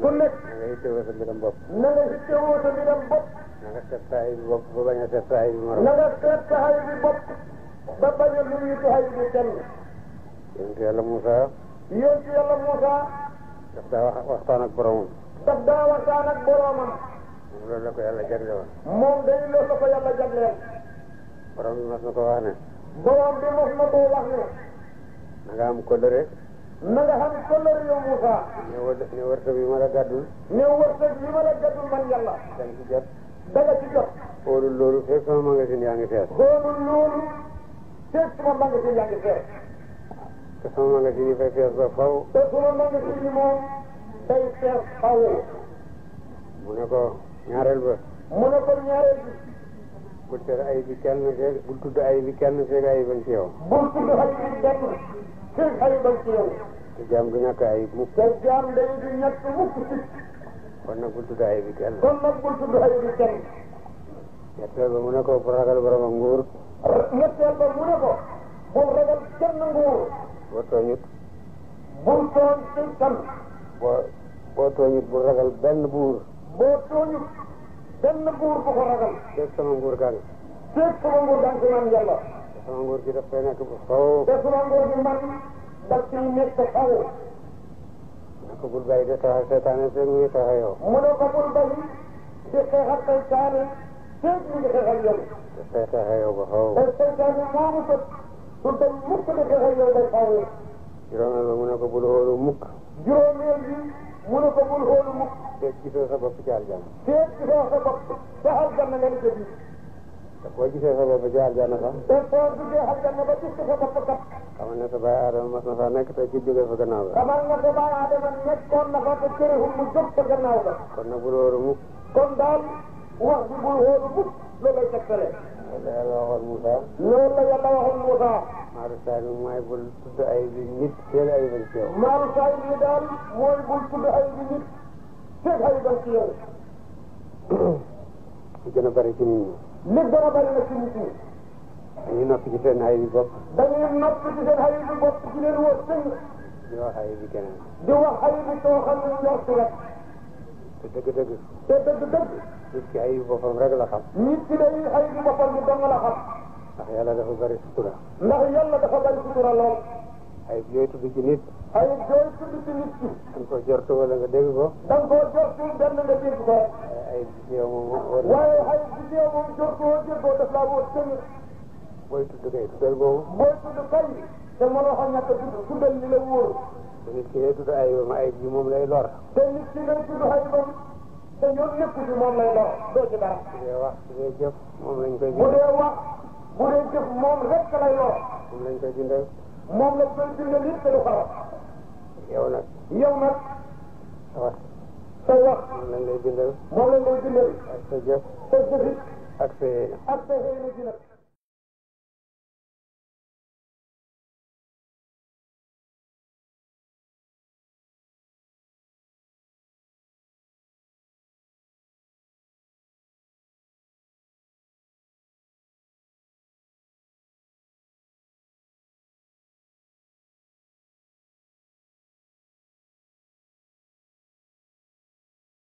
ku nekk na nga yittewoo sa mbiram bopp. na nga yittewoo sa mbiram bopp. na nga seet sa ayib bopp ba bañ a seet sa ayib morom. na nga seet sa ayib bopp ba bañ a nuyu sa ayib kenn. yonent yàlla Moussa. yonent yàlla Moussa. daf daa waxtaan ak boromam. daf daa waxtaan ak boromam. moom loolu la ko yàlla jagleel. moom day loolu la ko yàlla jagleel. borom bi mas na ko wax ne. borom bi mos na koo wax ne. na nga am kóllëre. na nga xam kóllëre yow Moussa. ne wërsëg bi ma la gàddul. ne wërsëg bi ma la gàddul man yàlla. da nga ci jot. da nga ci jot. xoolul loolu fekk sama magasin yaa ngi fees. xoolul loolu fekk sama magasin yaa ngi fees. te sama magasin yi fay fees ba faw. te sama magasin yi moom day fees faw. mu ne ko ñaareel ba. mu ne ko ñaareel bi. bul tere ay bi kenn feeg bul tudd ay bi kenn feeg ay bañ ci yow. bul tudd ay bi kenn feeg ay bañ ci yow. te jaam du ñàkk ayib mukk. te jaam day du ñàkk mukk ci. kon nag bul tudd ayib bi kenn. kon nag bul tudd ayib bi kenn. ñetteel ba mu ne ko bu ragal boromam nguur. ñetteel ba mu ne ko bul ragal kenn nguur. boo tooñut. bul tooñ ci kan. boo tooñut bul ragal benn buur. boo tooñut benn buur bu ko ragal. feeg sama nguur gaa ngi. feeg sama nguur gaa ngi ci man yàlla. te sama nguur gi daf fay nekk ba faw. te sama nguur gi man daf ciy nekk faw. ne ko bul bàyyi de taxa seetaane feeg mu ngi taxa yow. mu ne ko bul bàyyi di xeexal seytaane feeg mu ngi xeexal yow. te fay taxa yow ba faw. te seytaane moomu ko du dem mukk di xeexal yow ba faw. juróomeel ba mu ne ko bul xoolu mukk. juróomeel bi mu ne ko bul xoolu mukk. feeg gisoo sa bopp ci aljanna. feeg gisoo sa bopp ba aljanna nga ni ko biir. te boo gisee sa bopp ci aljanna sax. te soo duggee aljanna ba gis sa bopp kat. xamal ne sa baay Adama mas na faa nekk te ci jóge fa gannaaw ga. xamal nga sa baay Adama nekkoon na fa te terewul mu jóg fa gannaaw ga. kon nag bul xoolu mukk. kon daal wax bi bul xoolu mukk loolu lay tegtale. loolu la yàlla waxoon Moussa. loolu la yàlla waxoon Moussa. Maaru Saali mooy bul tudd ay bi nit feeg ay bañ ci yow. maaru saay bi daal mooy bul tudd ay bi nit feeg ay bañ ci yow. li gën a bari ci nit ñi. li gën a bari na ci nit ñi. dañuy noppi ci seen ay bi bopp. dañuy nopp ci seen ay bi bopp ci leen wër sëñ. di wax ay bi keneen. di wax ay bi soo xam ne njort la. te dëgg-dëgg. te dëgg-dëgg. nit ki ay bi boppam rek la xam. nit ki day ay bi boppam bi dong la xam. ndax yàlla dafa bari sutura. ndax yàlla dafa bari sutura lool. ay bi yooyu tudd ci nit. ay jooy tudd ci nit ki. da nga ko jortu wala nga dégg ko. da nga koo jortu benn nga dégg ko. ay bi ci yow moom war na. waaye ay bi ci yow moom jortoo déggoo daf laa wóor sëñ. booy tudd kay tuddal boobu. booy tudd kay te mënoo xam ñàkk a tudd tuddal li la wóor. te nit ki ngay tudd ay ba ma ay bi moom lay lor. te nit ki ngay tudd ay bam te yoon nekku ci moom lay lor doo ci dara. su dee wax su dee jëf moom lañ koy bu bindal. dee wax bu dee jëf moom rek lay lor. moom lañ koy bindal. moom lañ koy bindal it te du xarab. yow nag. yow nag sa wax. sa wax moom lañ lay bindal. moom lañ lay bindal. ak sa jëf. sa jëfit ak sa ak sa xëy na ji nag.